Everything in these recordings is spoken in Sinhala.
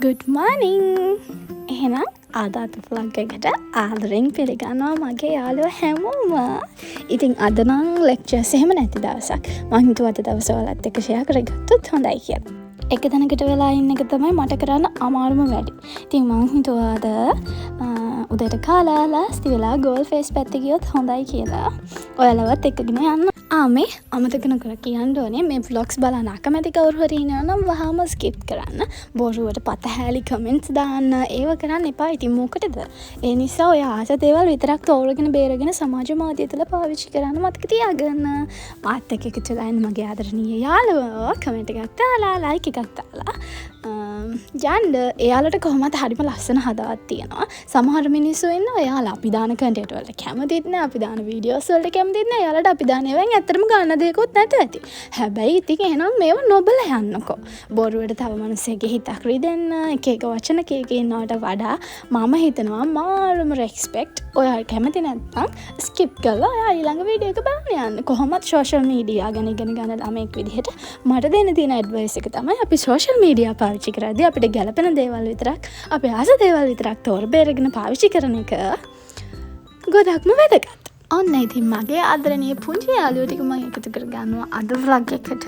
Good morning. එහෙනම් අද අද ව්ලොග් එකට ආදරෙන් පිළිගන්නවා මගේ යාළුවෝ හැමෝම. ඉතින් අද නම් ලෙක්චර්ස් එහෙම නැති දවසක්. මං හිතුවා අද දවස ඔයාලත් එක්ක ෂෙයා කරගත්තොත් හොඳයි කියලා. එක තැනකට වෙලා ඉන්න එක තමයි මට කරන්න අමාරුම වැඩේ. ඉතින් මං හිතුවා අද උදේට කාලා ලෑස්ති වෙලා ගෝල් ෆේස් පැත්තේ ගියොත් හොඳයි කියලා. ඔයාලවත් එක්කගෙන යන්න. මේ අමතක නොකර කියන්න ඕනේ මේ ව්ලොග්ස් බලන්න අකමැති කවුරු හරි ඉන්නවා නම් වහාම ස්කිප් කරන්න. බොරුවට පතහැලි කමෙන්ට්ස් දාන්න ඒව කරන්න එපා. ඉතින් මොකටද? ඒ නිසා ඔය ආස දේවල් විතරක් තෝරගෙන බේරගෙන සමාජ මාධ්‍ය තුළ පාවිච්චි කරන්න මතක තියාගන්න. මාත් එක්ක එකතු වෙලා ඉන්න මගේ ආදරණීය යාළුවෝ කමෙන්ට් එකක් දාලා ලයික් එකක් දාලා යන්න. එයාලට කොහොමද හරිම ලස්සන හදවත් තියෙනවා. සමහර මිනිස්සු ඉන්නවා එයාලා අපි දාන කන්ටෙන්ට් වලට කැමතිත් නෑ, අපි දාන වීඩියෝස් වලට කැමතිත් නෑ. එයාලට අපි දාන ඒවායින් ඇත්තටම ගන්න දෙයක්වත් නැතුව ඇති. හැබැයි ඉතින් එහෙනම් මේව නොබල යන්නකෝ. බොරුවට තව මිනිස්සෙක්ගේ හිතක් රිදෙන්න එක එක වචන කිය කිය ඉන්නවට වඩා මම හිතනවා මාරුම රෙස්පෙක්ට්. ඔයා කැමති නැත්නම් ස්කිප් කරලා ඔයා ඊළඟ වීඩියෝ එක බලන්න යන්න. කොහොමත් සෝෂල් මීඩියා ගැන ඉගෙන ගන්න ළමෙක් විදිහට මට දෙන්න තියෙන ඇඩ්වයිස් එක තමයි අපි සෝෂල් මීඩියා පාවිච්චි කරද්දී අපිට ගැළපෙන දේවල් විතරක්, අපි ආස දේවල් විතරක් තෝර බේරගෙන පාවිච්චි කරන එක ගොඩක්ම වැදගත්. ඔන්න ඉතින් මගේ ආදරණීය පුංචි යාළුවෝ ටික මම එකතු කරගන්නවා අද ව්ලොග් එකට.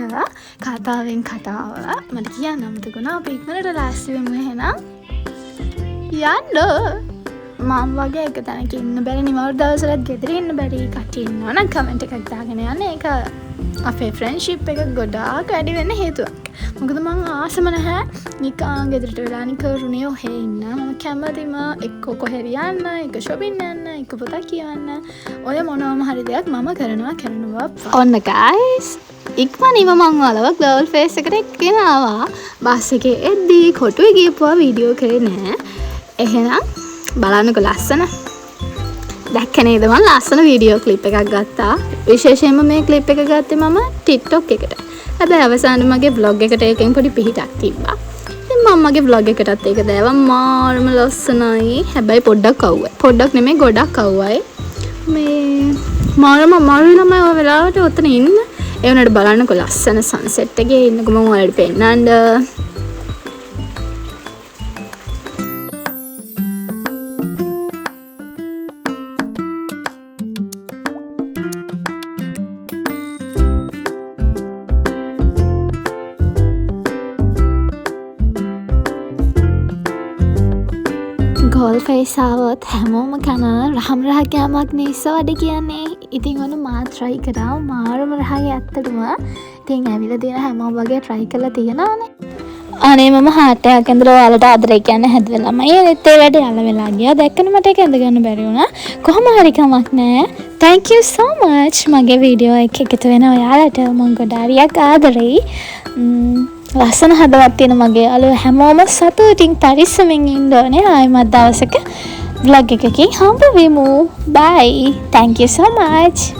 කතාවෙන් කතාව මට කියන්න අමතක වුණා. අපි ඉක්මනට ලෑස්ති වෙමු එහෙනම්. යන්න. මං වගේ එක තැනක ඉන්න බැරි, නිවාඩු දවස්වලත් ගෙදර ඉන්න බැරි කට්ටිය ඉන්නවා නම් කමෙන්ට් එකක් දාගෙන යන්න. ඒක අපේ ෆ්‍රෙන්ඩ්ෂිප් එක ගොඩාක් වැඩි වෙන්න හේතුවක්. මොකද මං ආසම නැහැ නිකන් ගෙදරට වෙලා නිකරුණේ ඔහේ ඉන්න. මම කැමතිම එක්ක කොහෙ හරි යන්න, එක්ක ෂොපින් යන්න, එක්ක පොතක් කියවන්න. ඔය මොනවම හරි දෙයක් මම කරනවා. ඔන්න ගයිස්, ඉක්මනින්ම මං ඔයාලව ගෝල් ෆේස් එකට එක්කගෙන ආවා. බස් එකේ එද්දී කොටුවේ ගියපුවා වීඩියෝ කරේ නෑ. එහෙනම් බලන්නකෝ ලස්සන. දැක්ක නේද මං ලස්සන වීඩියෝ ක්ලිප් එකක් ගත්තා. විශේෂයෙන්ම මේ ක්ලිප් එක ගත්තේ මම TikTok එකට. හැබැයි අවසානයේ මගේ ව්ලොග් එකට ඒකෙන් පොඩි පිහිටක් තිබ්බා. ඉතින් මම මගේ ව්ලොග් එකටත් ඒක දැව්වා. මාරම ලස්සනයි. හැබැයි පොඩ්ඩක් අවුවයි. පොඩ්ඩක් නෙමෙයි ගොඩක් අවුවයි. මේ මාරම අමාරුයි ළමයි ඔය වෙලාවට ඔතන ඉන්න. ඒ වුණාට බලන්නකෝ ලස්සන සන්සෙට් එකේ ඉන්නකෝ මම ඔයාලට පෙන්නන්න. ගෝල් ෆේස් ආවොත් හැමෝම කන රහම රහ කෑමක් නේ ඉස්සවඩ කියන්නේ. ඉතින් ඔන්න මා ට්‍රයි කරා මාරම රහයි ඇත්තටම. ඉතින් ඇවිල්ලා තියෙන හැමෝම වගේ ට්‍රයි කරලා තියෙනවානේ. අනේ මම හાર્ට් එකක් ඇඳලා ඔයාලට ආදරේ කියන්න හැදුවා ළමයි. ඒත් ඒ වැඩේ යල වෙලා ගියා. දැක්කම මට ඒක ඇඳ ගන්න බැරි වුණා. කොහොම හරි කමක් නෑ. Thank you so much මගේ වීඩියෝ එක එකතු වෙන ඔයාලට මං ගොඩාරියක් ආදරෙයි. ලස්සන හදවත් තියෙන මගේ යාළුවෝ හැමෝම සතුටින් පරිස්සමෙන් ඉන්න ඕනේ. ආයෙමත් දවසක ව්ලොග් එකකින් හම්බ වෙමු. Bye. Thank you so much.